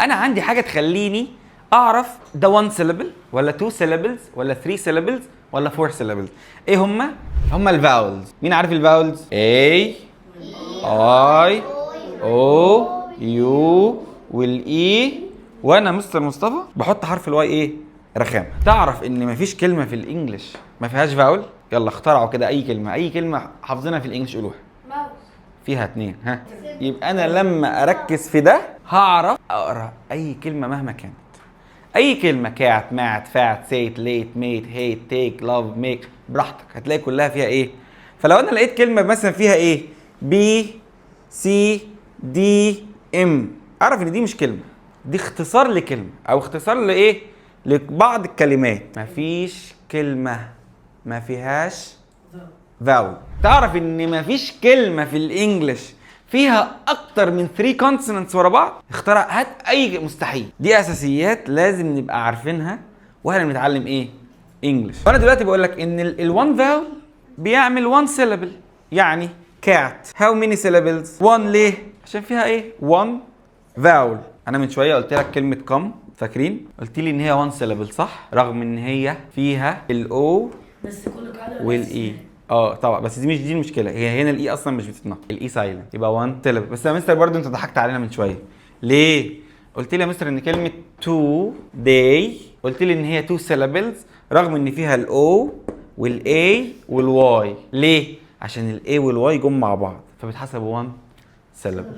انا عندي حاجة تخليني اعرف ده 1 syllable ولا 2 syllables ولا 3 syllables ولا 4 syllables. ايه هما؟ هما ال vowels. مين عارف ال vowels؟ A I O U وال E. وانا مستر مصطفى بحط حرف ال Y ايه؟ رخام. تعرف ان مفيش كلمة في ال English ما فيهاش vowel؟ يلا اخترعوا كده اي كلمه، اي كلمة حافظينها في ال English قولوها. ماوس. فيها اتنين. ها، يبقى انا لما اركز في ده هعرف اقرا اي كلمة مهما كانت. اي كلمه، cat، mat، fat، sat، late، mate، hate، take، love، make، براحتك، هتلاقي كلها فيها ايه. فلو انا لقيت كلمة مثلا فيها ايه B C D M، اعرف ان دي مش كلمه، دي اختصار لكلمة او اختصار لايه؟ لبعض الكلمات. مفيش كلمة ما فيهاش vowel. تعرف ان مفيش كلمة في ال English فيها اكتر من 3 consonants ورا بعض؟ اخترع، هات اي، مستحيل. دي اساسيات لازم نبقى عارفينها واحنا بنتعلم ايه؟ English. فانا دلوقتي بقول لك ان ال1 vowel بيعمل 1 syllable. يعني cat how many syllables؟ 1. ليه؟ عشان فيها ايه؟ 1 vowel. انا من شوية قلت لك كلمة come، فاكرين؟ قلت لي ان هي 1 syllable، صح؟ رغم ان هي فيها ال O بس كل قاعدة وال E. اه طبعا، بس دي مش دي المشكله. هي هنا ال E اصلا مش بتتنطق، ال E silent، يبقى 1 syllable. بس يا مستر برضو انت ضحكت علينا من شويه. ليه؟ قلت لي يا مستر ان كلمة today، قلت لي ان هي 2 syllables رغم ان فيها ال O وال A وال Y. ليه؟ عشان ال A وال Y جم مع بعض فبتحسب 1 syllable.